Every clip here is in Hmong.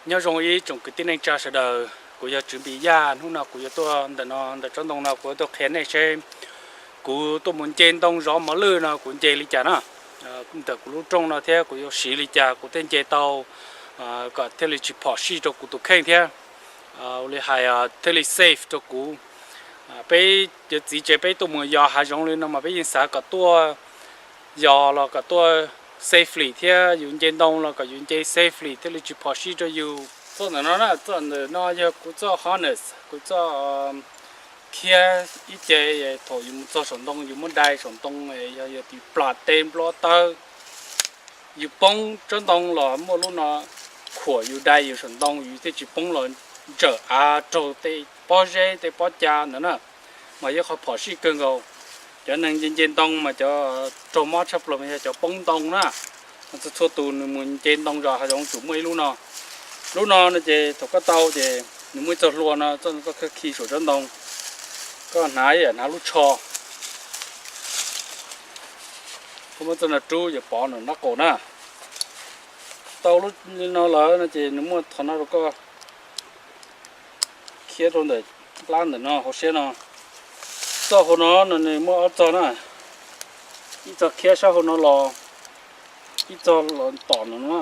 Nyob zoo ib tsoom kwv tij neej tsa sawv daws, kuv yog Tswv Npis Yaj. Hnub no kuv yuav tuaj ntawm no, ntawm tsob ntoo no kuv yuav tuaj qhia nej seb kuv tuaj mus nce ntoo zov mos lwj no kuv nce li cas na. Ntawm kuv lub rooj no thiab kuv yuav siv li cas kuv thiaj nce tau, kom thiaj li tsis phom sij rau kuv tus kheej thiab, ua li hais thiaj li safe rau kuv. Peb cov txiv tsev peb tuaj mus yos hav zoov li no mas peb yeej xav kom tuaj yos los kom tuaj safely thiab yus nce ntoo los kom yus nce safely thiaj li tsis phom sij rau yus. Txoj ntawm no na, txoj ntawm no yog kuv txoj harness, kuv txoj khiab ib ce, thaum yus mus txog saum ntoo yus muab dai saum ntoo, yog yus plam tes nplo taw, yus poob tsob ntoo los muaj lub no khuam yus dai yus saum ntoo yus thiaj tsis poob los ntsawm av raug tej pob zeb tej pob ca ntawd na. Mas yog qhov phom sij kawg nkaus. Cov neeg nce nce ntoo mas cov raug mob tshaj plaws mas yog cov poob ntoo na. Txhua txhua tus nws mus nce ntoo zos hav zoov tsum muaj ib lub no. Lub no no ces thaum koj tau ces nws muaj ib txoj hlua no, txoj no koj khi saum tsob ntoo, koj hnav ib yam hnav lub tsho. Koj muab txoj no rub yuav pov nram nraub qaum na. Tau lub li no lawm no ces nws muaj qhov no rau koj khiab rau ntawm plab ntawm no hauv siab no. Txoj hauv no no nws muaj ob txoj na, ib txoj khiab sab hauv no los, ib txoj los tom no na.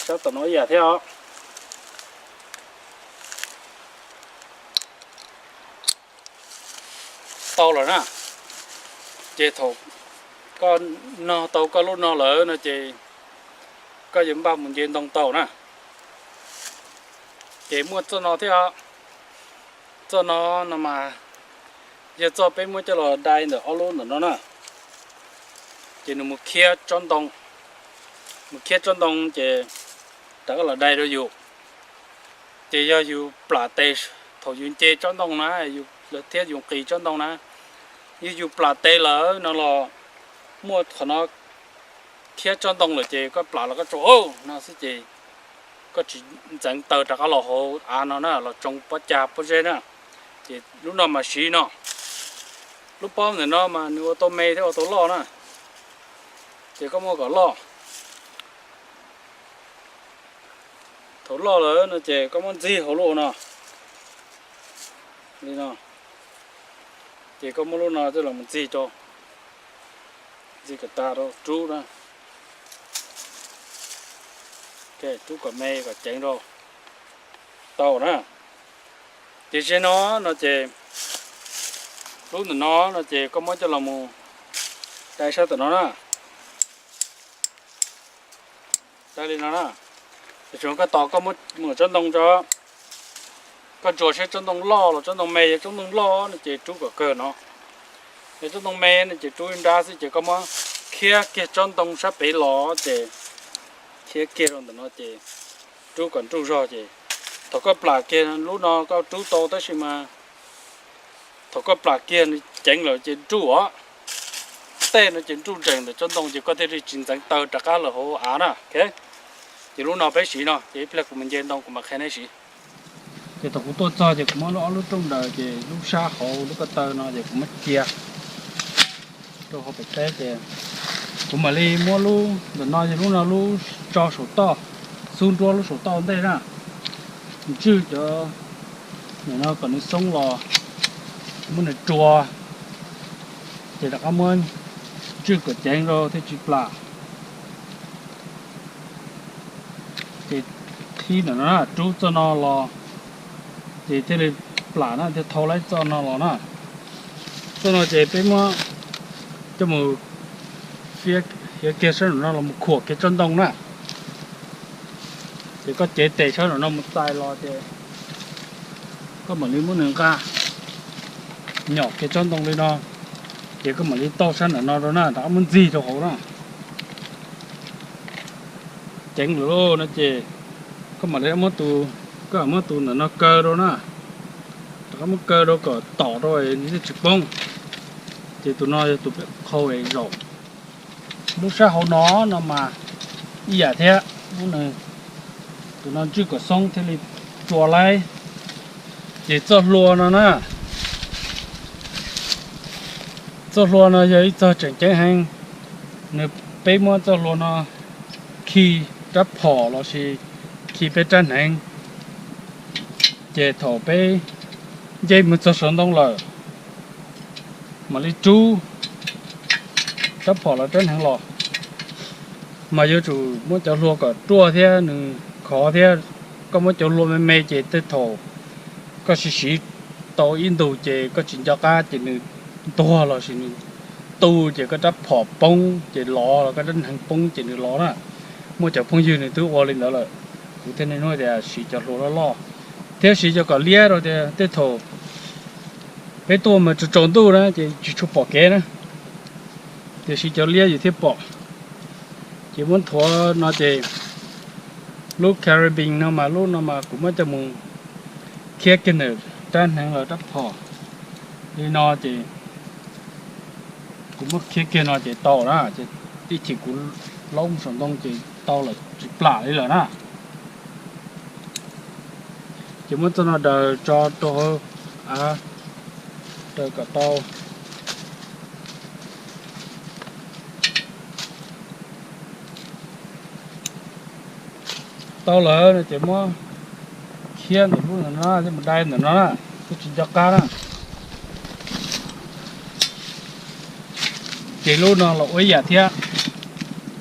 Sab tom no ib yam thiab os. Tau lawm na, ces thaum koj nog tau koj lub no lawm no ces koj yuav npaj mus nce ntoo tau na. Ces muaj txoj no thiab os. Txoj no no mas yog txoj peb muab coj los dai ntawm ob lub ntawm no na. Ces nws mus khiab tsob ntoo, mus khiab tsob ntoo ces rov qab los dai rau yus. Ces yog yus plam tes thaum yus nce tsob ntoo na, thiab yus nqis tsob ntoo na, yog yus plam tes lawm no los muaj qhov no khiab tsob ntoo lawm ces koj plam los koj tsuas no xwb ces koj tsis ntxeev taw rov qab los hauv av no na, los tsoo pob ca pob zeb na. Ces lub no mas siv no. Lub pob ntawm no mas nws ua tau me thiab ua tau loj na. Ces koj muab kom loj. Thaum loj lawm no ces koj muab ntxig hauv lub no li no. Ces koj muab lub no coj los mus ntxig rau, ntxig kom tag rau rub na. Rub kom me kom ceev rau. Tau na. Ces ze no no ces lub ntawm no no ces koj muab coj los mus dai sab tom no na. Dai li no na. Ces tsuas koj tos koj muab mus tsob ntoo tso, koj ntsuas seb tsob ntoo loj los tsob ntoo me. Yog tsob ntoo loj no ces rub kom kawg no. Yog tsob ntoo me no ces rub ib nrab xwb ces koj muab khiab kiag tsob ntoo sab pem los ces khiab kiag rau ntawm no ces rub kom nruj zog ces thaum koj plam kiag lub no koj rub tau tab sis mas thaum koj plam kiag nws ceev lawm ces nruj os. Tej no ces nruj nrees ntawm tsob ntoo ces koj thiaj li tsis ntxeev taw rov qab los hauv av na. Ces lub no peb siv no ces ib pliag kuv mus nce ntoo kuv mam qhia nej siv. Ces thaum kuv tuaj txog ces kuv muab lub ob lub rooj daws ces lub sab hauv lub ko taw no ces kuv muab cia rau hauv pem teb ces kuv mam li muab lub ntawm no yog lub no lub tso saum toj, xub nruab lub saum toj ntej na, ntswj cov ntawm no kom nws xoob los, muab nws rua, ces rov qab muab ntswj kom ceev rau thiaj tsis plam. Ces thib ntawm no rub txoj no los, ces thiaj li plam na, thiaj thau laib txoj no los na. Txoj no ces peb muab coj mus fiab, fiab kiag sab nraum no los mus khuam kiag tsob ntoo na. Ces koj cev tes sab nraum no mus txais los ces koj mam li muab nws nqa nyom kiag tsob ntoo li no, ces koj mam li tauj sab nraum no rau na, rov qab muab ntxig rau hauv na. Ceev lawm lauj no ces koj mam li muab tus, koj mam muab tus ntawm no kaw rau na, rov qab muab kaw rau kom tom rau nws thiaj tsis poob. Ces tus no yog tus qhau zaum. Lub sab hauv no no mas ib yam thiab, tus no ntswj kom xoob thiaj li rua laib. Ces txoj hlua no na, txoj hlua no yog ib txoj tseem ceeb heev. Nws, peb muab txoj hlua no khi rab phom lossis khi peb rab hneev, ces thaum peb nce mus txog saum ntoo lawm, mam li rub rab phom los rab hneev los. Mas yuav tsum muab cov hlua kom ruaj thiab nws khov thiab. Koj muab cov hlua me me ces tej thaum koj siv siv tau ib ntus ces koj tsis nco qab ces nws ntuag los sis nws tu ces koj rab phom poob ces lov los koj rab hneev poob ces nws lov na. Muaj cov phooj ywg nws twb ua li ntawd lawm, kuv thiaj niaj hnub tias siv cov hlua loj loj thiab siv cov kom liab rau tias tej thaum peb tuaj mas tsaus tsaus ntuj na ces tsis tshua pom kev na. Tiam sis cov liab yus thiaj pom. Ces muab nthuav no ces lub carabin no mas lub no mas kuv muab coj mus khiab kiag ntawm rab hneev los rab phom li no ces kuv muab khiab kiag no ces tau na. Ces ib chim kuv laub mus saum ntoo ces tau lawm tsis plam li lawm na. Ces muab txoj no daws tso rau hauv av, daws kom tau. Tau lawm no ces muab khiab ntawm lub ntawm no thiab mus dai ntawm no na, thiaj tsis nco qab na. Ces lub no los ua ib yam thiab,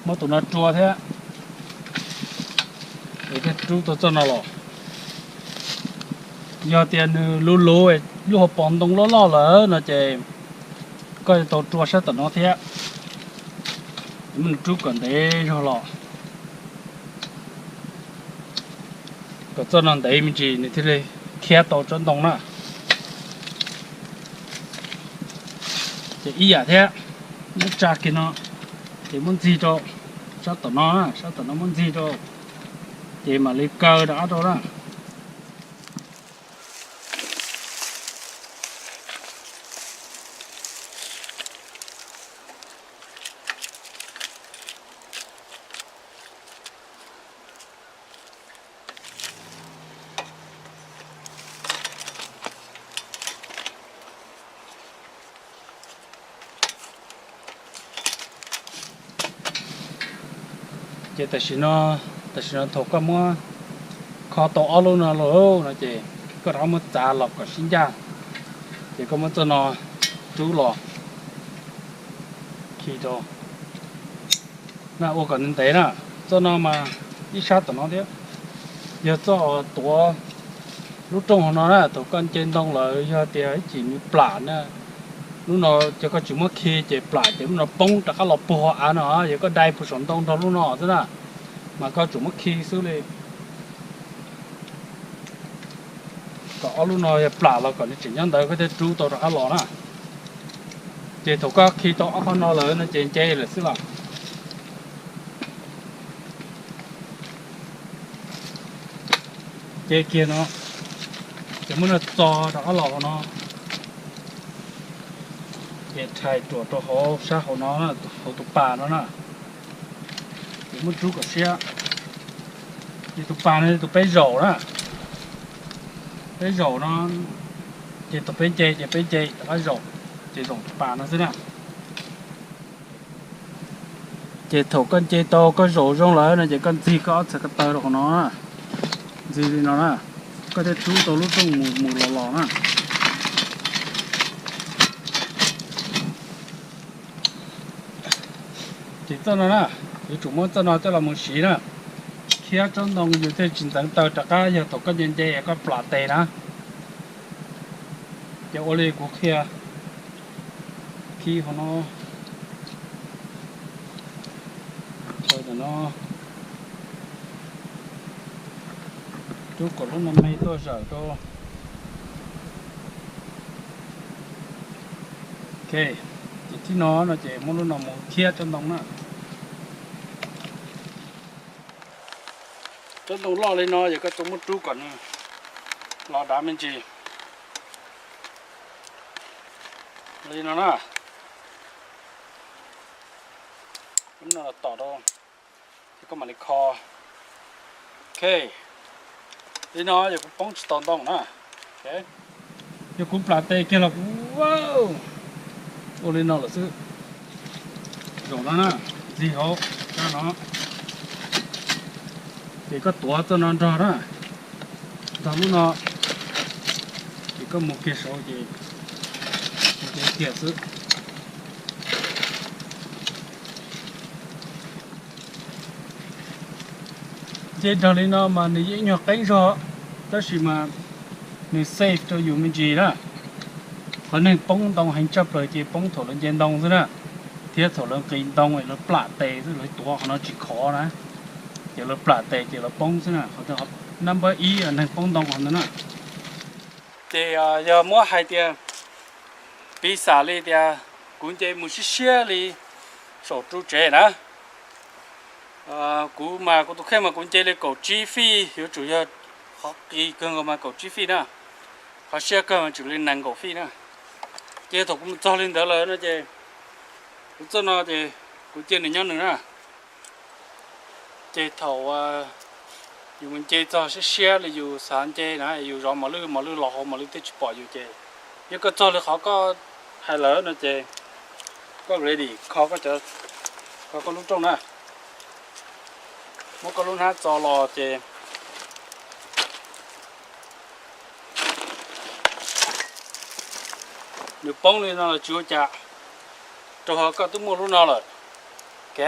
muab tus no rua thiab, es thiaj rub tau txoj no los. Yog tias nws luv luv, lub hauv paus ntoo loj loj lawm no ces koj yuav tau rua sab tom no thiab, muab nws rub kom ntev zog los, kom txoj no ntev me ntsis nws thiaj li khiab tau tsob ntoo na. Ces ib yam thiab, muab tsa kiag no, ces muab ntxig rau sab tom no, sab tom no muab ntxig rau, ces mam li kaw rov qab rau na. Ces tam sim no, tam sim no thaum koj muab kho tau ob lub no lawm no ces koj rov qab muab txav los kom sib ncaj, ces koj muab txoj no rub los khi rau. Na ua kom ntev ntev na, txoj no mas ib sab tom no thiab, yog txoj tuav lub rooj hauv no na. Thaum koj nce ntoo lawm yog tias ib chim nws plam na, lub no ces koj tsis muab khi ces plam ces lub no poob rov qab los puag av no, yog koj dai puag saum ntoo nrog lub no xwb na, mas koj tsuas muab khi xwb li. Kom ob lub no yog plam los kom nws tseem nyob ntawd koj thiaj rub tau rov qab los na. Ces thaum koj khi tau ob qho no lawm no ces nce lawm xwb los. Nce kiag no, ces muab no txo rov qab los hauv no, ces rhais ruam rau hauv sab hauv no, hauv tus pas no na. Ces muab rub kom siab. Ces tus pas no yog tus peb zaum na, peb zaum no, ces thaum peb nce ces peb nce rov qab zaum, ces zaum tus pas no xwb na. Ces thaum koj nce tau koj zaum zoo lawm no ces koj ntxig koj ob txhais ko taw rau hauv no, ntxig li no na, koj thiaj rub tau lub rooj mus mus los los na. Ces txoj no na, yuav tsum muab txoj no coj los mus siv na, khiab tsob ntoo yus thiaj tsis ntxeev taw rov qab yog thaum koj nce nce koj plam tes na. Ces ua li kuv qhia, khi hauv no, no, rub kom lub no me tuaj zawm rau. Ok, ces thib no no ces muab lub no mus khiab tsob ntoo na. Tsob ntoo loj li no yog koj tsuas muab rub kom nws los dav me ntsis li no na. Lub no los tom rau, ces koj mam li kho. Ok, li no yog kuv poob tsis tau ntoo na. Yog kuv plam tes kiag los kuv ua li no lawm xwb. Zaum no na, ntxig hauv no. Ces koj tuav txoj no nrog na, nrog lub no, ces koj mus kiag saud ces mus kiag xwb. Nce nrog li no mas nws yeej nyuag qeeb zog, tab sis mas nws safe rau yus me ntsis na. Qhov neeg poob ntoo heev tshaj plaws ces poob thaum lawv nce ntoo xwb na, thiab thaum lawv nqis ntoo lawv plam tes xwb, lawv tuav qhov no tsis khov na, ces lawv plam tes ces lawv poob xwb na. Qhov number ib neeg poob ntoo qhov ntawd na. Ces yog muab hais tias, piv xam li tias kuv nce mus siab siab li saum ru tsev na, kuv mas kuv tus kheej mas kuv nce li kaum tsib feet, yuav tsum yog qhov qis kawg nkaus mas kaum tsib feet na, qhov siab kawg mas tsum li nees nkaum feet na. Ces thaum kuv mus txog li ntawd lawm no ces kuv txoj no ces kuv cia nws nyob nws na. Ces thaum yus mus nce txog siab siab li yus xav nce na, yus zov mos lwj, mos lwj los hauv mos lwj twb tsis pom yus ces, yog koj txog li qhov koj hais lawm no ces koj ready kho koj cov, kho koj lub rooj na. Muab koj lub hnab txo los ces nws poob li no los tsis ua cas, rau qhov koj twb muaj lub no lawm. Ok,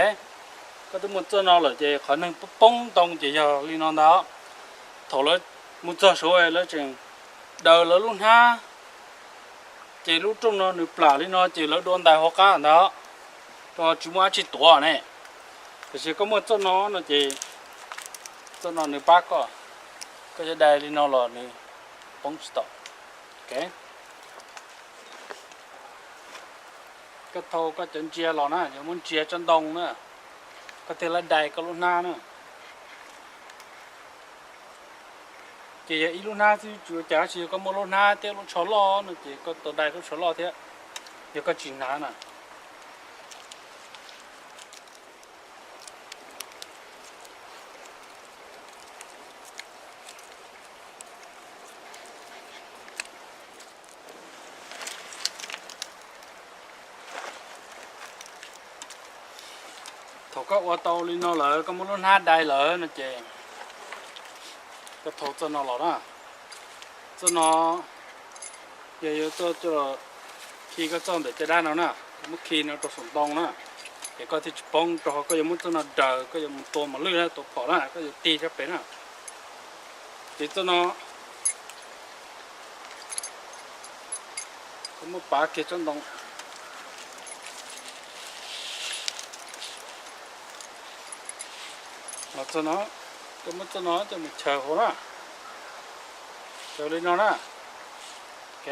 koj twb muaj txoj no lawm ces qhov neeg poob ntoo ces yog li no ntag. Thaum lawv mus txog saud lawv tseem daws lawv lub hnab, ces lub rooj no nws plam li no ces lawv dua ntais hauv qab ntag, rau qhov tsis muaj dab tsi tuav ne. Tiam sis koj muaj txoj no no ces txoj no nws pab koj, koj yuav dai li no los nws poob tsis tau. Ok, koj thau koj cov ntsia los na, yog muab ntsia tsob ntoo na, koj thiaj li dai koj lub hnab na. Ces yog ib lub hnab xwb tsis ua cas, tab sis yog koj muaj lub hnab thiab lub tsho loj no ces koj tau dai lub tsho loj thiab, yog koj tsis hnav na. Thaum koj ua tau li no lawm, koj muab lub hnab dai lawm no ces koj thau txoj no los na. Txoj no yog yuav txoj, khi koj txoj ntawm caj dab no na, koj muab khi no rau saum ntoo na, ces koj thiaj tsis poob, rau qhov koj yuav muab txoj no daws, koj yuav mus tua mos lwj na, tua phom na, koj yuav tig sab pem na. Ces txoj no koj muab pav kiag tsob ntoo los txog no, koj muab txoj no coj mus chaws hauv na, chaws li no na. Ok,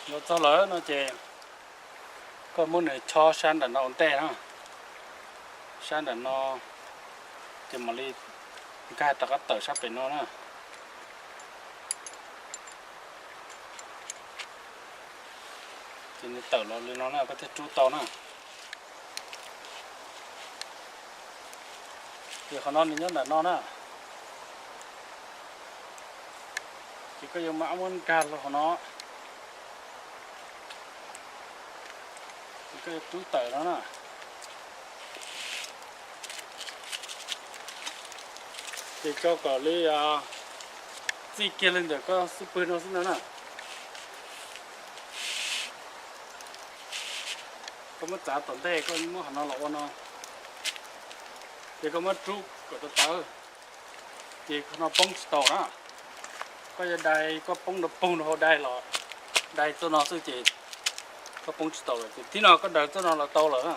los txog lawm no ces koj muab nws chob sab nram no ua ntej na, sab nram no, ces mam li nkag rov qab tawm sab pem no na. Ces nws tawm los li no na koj thiaj rub tau na. Ces qhov no nws nyob ntawm no na, ces koj yuav mam muab nkag los hauv no, ces koj yuav rub tawm no na. Ces tso kom li, txij kiag li ntawm koj xub pwg no xwb no na. Koj muab txav tom ntej, koj muab qhov no los ua no, ces koj muab rub kom tawv tawv, ces qhov no poob tsis tau na. Koj yuav dai, koj poob rau poog rau hauv dai los, dai txoj no xwb ces koj poob tsis tau lawm. Ces thib no koj daws txoj no los tau lawm na.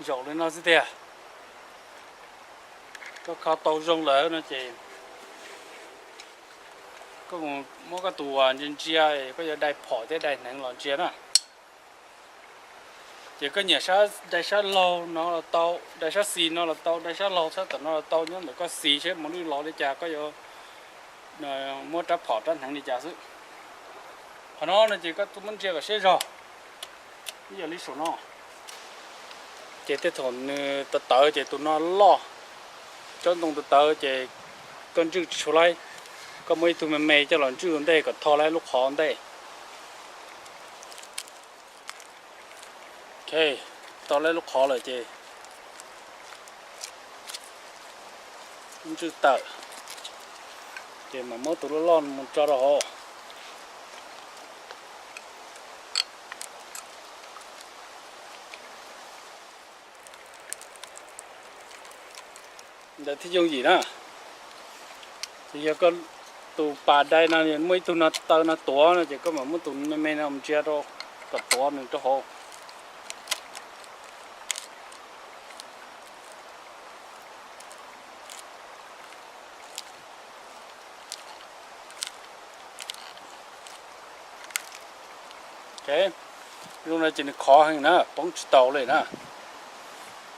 Zaum li no xwb tiag. Koj kho tau zoo lawm no ces koj mus muab koj tus ntsia ntsia, koj yuav dai phom thiab dai hneev los ntsia na. Ces koj nyiam dai sab laug no los tau, dai sab xis no los tau, dai sab laug sab tom no los tau, nyob ntawm koj xis seb mos lwj los li cas, koj yuav muab rab phom rab hneev li cas xwb. Qhov no no ces koj muab ntsia kom siab zog, ib yam li saum no. Ces tej thaum nws tawv tawv ces tus no loj, tsob ntoo tawv tawv ces koj ntswj tsis tshua laib. Koj muab ib tug me me coj los ntswj ua ntej kom tho laib lub qhov ntej. Ok, tho laib lub qhov lawm ces ntswj tawm, ces mam muab tus loj loj mus tso rau hauv. Ntawd thiaj yooj yim na. Ces yog koj tus pas dai no muaj ib tug no taw no tuav no ces koj mam muab tus me me no mus ntsia rau kom tuav nws rau hauv. Zoo no ces nws khov heev na, poob tsis tau li na.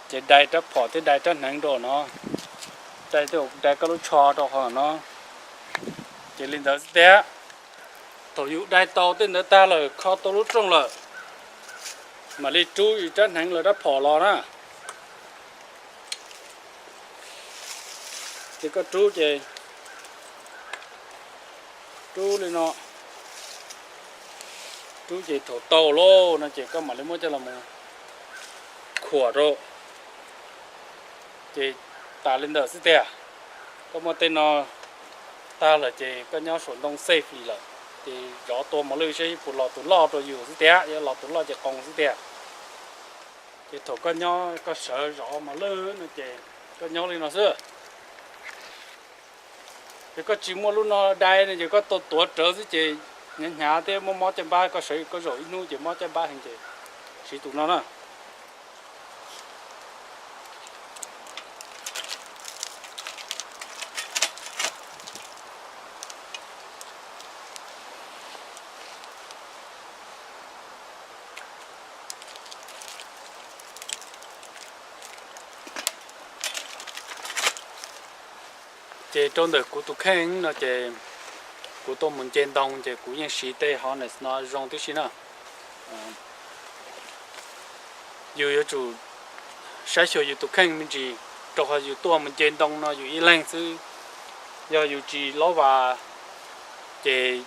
Ces dai rab phom thiab dai rab hneev rau no, dai tej dai koj lub tsho rau qhov no. Ces li ntawd xwb tiag. Thaum yus dai tau tej ntawd tag lawm, kho tau lub rooj lawm, mam li rub yus rab hneev los rab phom los na. Ces koj rub ces rub li no, rub ces thaum tau lawm no ces koj mam li muab coj los mus khuam rau. Ces tas li ntawd xwb tiag. Koj muaj tej no tag lawm ces koj nyob saum ntoo safe li lawm. Ces zov tua mos lwj saib puas los tus loj rau yus xwb tiag, yog los tus loj ces qoos xwb tiag. Ces thaum koj nyob koj sawv zov mos lwj no ces koj nyob li no xwb. Ces koj tsis muaj lub no dai no ces koj tuav tuav rawv xwb ces hnyav hnyav thiab mob mob caj npab, koj sawv koj zaum ib hnub ces mob caj npab heev ces siv tus no na. Ces rau ntawm kuv tus kheej no ces kuv tuaj mus nce ntoo ces kuv yeej siv tej harness no zoo tib si na. Yus yuav tsum saib xyuas yus tus kheej me ntsis, rau qhov yus tuaj mus nce ntoo no yus ib leeg xwb, yog yus tsis laub vas ces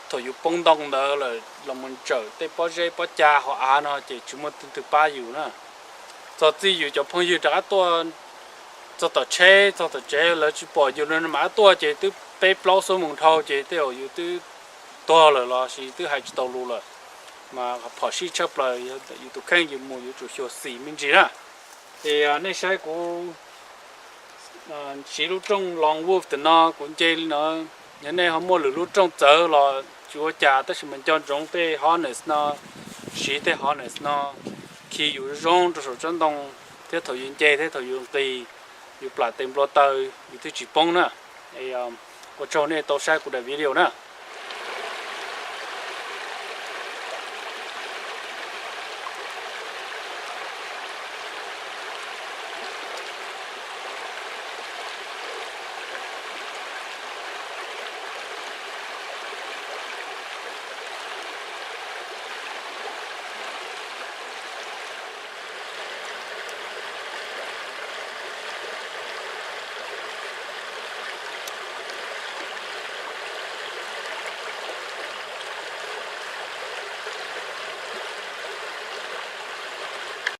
thaum yus poob ntoo ntawd lawm los mus ntsawm tej pob zeb pob ca hauv av no ces tsis muaj leej twg pab yus na. Txog txij yus cov phooj ywg rov qab tuaj txog tom tsheb txog tom tsev lawv tsis pom yus no mam rov tuaj ces twb peb plaub xuab moos dhau ces tej zaum yus twb tuag lawm los sis twb hais tsis tau lus lawm. Mas phom sij tshaj plaws yus tus kheej yus mus yuav tsum xyuam xim me ntsis na. Ces nej saib kuv siv lub rooj lone wolf tam no kuv nce li no. Yog nej ho muaj lwm lub rooj txawv los tsis ua cas tab sis mas nco ntsoov tej harness no, siv tej harness no khi yus zoo rau saum tsob ntoo thiab thaum yus nce thiab thaum yus nqis yus plam tes nplua taw yus thiaj tsis poob na. Ua tsaug nej tau saib kuv daim video na.